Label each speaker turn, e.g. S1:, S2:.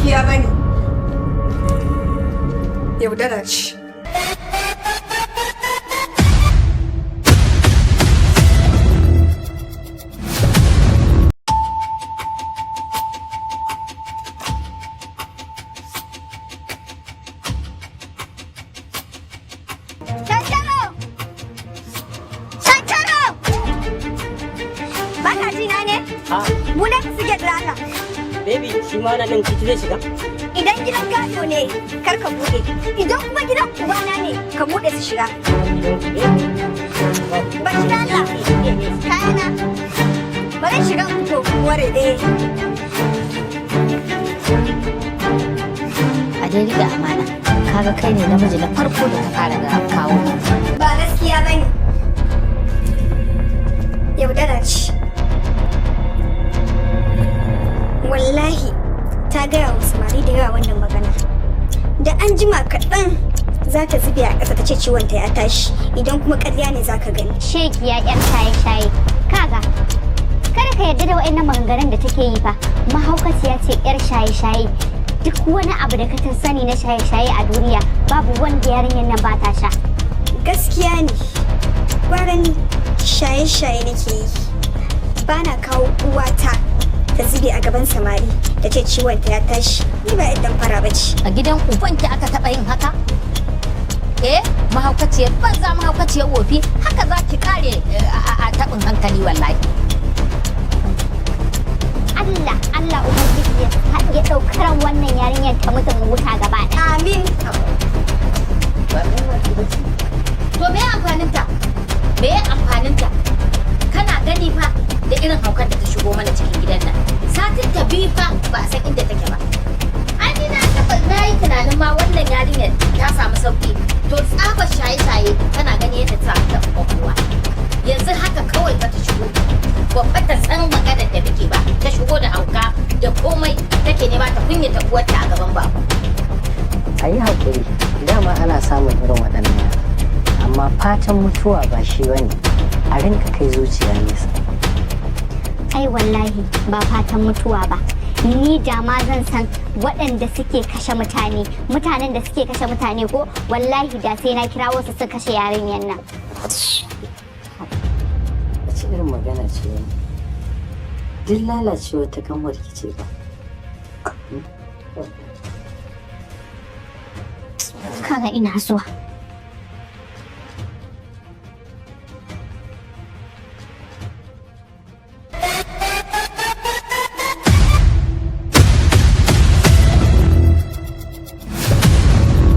S1: Gaskiya bane. Yaudara ce.
S2: Shantaro! Shantaro! Ba ka ji na ne? Buɗe su get da Allah.
S3: Baby, shi ma nan ciki zai shiga.
S2: Idan gidan gado ne, kar ka buɗe. Idan kuma gidan ubana ne, ka buɗe su shiga. Ba shi da Allah. Kayana. Bari shiga in fito ware ɗaya.
S4: A dai riƙe amana, kaga kai ne namiji na farko da ta fara ga kawo.
S2: Ba gaskiya ba ne. Yaudara ce. Wallahi ta gaya wa samari da yawa wannan magana. Da an jima kaɗan za ta zube a ƙasa ta ce ciwonta ya tashi, idan kuma ƙarya ne za ka gani.
S5: Shekiya yar shaye-shaye. Kaga, kada ka yarda da waɗannan maganganun da take yi fa. Mahaukaciya ce, yar shaye-shaye. Duk wani abu da ka ta sani na shaye-shaye a duniya, babu wanda yarinyar nan ba ta sha.
S2: Gaskiya ne, gwara ni shaye-shaye nake yi. Ba na kawo uwata ta zube a gaban samari ta ce ciwonta ya tashi, ni ba yadda fara ba ce.
S4: A gidan ubanki aka taɓa yin haka? Eh, mahaukaciyar banza, mahaukaciyar wofi, haka za ki kare a taɓin hankali wallahi.
S5: Allah, Allah Ubangiji ya ɗauki ran wannan yarinyar ta mutu mu huta gaba ɗaya.
S2: Amin.
S4: To me amfaninta? Me amfaninta? Kana gani fa da irin haukar da ta shigo mana cikin gidan nan. Satin ta biyu fa ba a san inda take ba. Ai ni na taɓa na yi tunanin ma wannan yarinyar ta samu sauki. To tsabar shaye-shaye, kana gani yadda ta taɓa kowa. Yanzu haka kawai ba ta shigo. Ba fa ta san maganar da muke ba. Ta shigo da hauka da komai, take nema ta kunyata uwarta a gaban babu.
S3: A yi haƙuri, dama ana samun irin waɗannan yara. Amma fatan mutuwa ba shi bane, a rinka kai zuciya nesa.
S5: Ai wallahi ba fatan mutuwa ba. Ni da ma zan san waɗanda suke kashe mutane, mutanen da suke kashe mutane ko, wallahi da sai na kira wasu su kashe yarinyar nan.
S3: Wace irin magana ce wani? Duk lalacewa ta kanwar ki ce ba.
S5: Kaga, ina zuwa.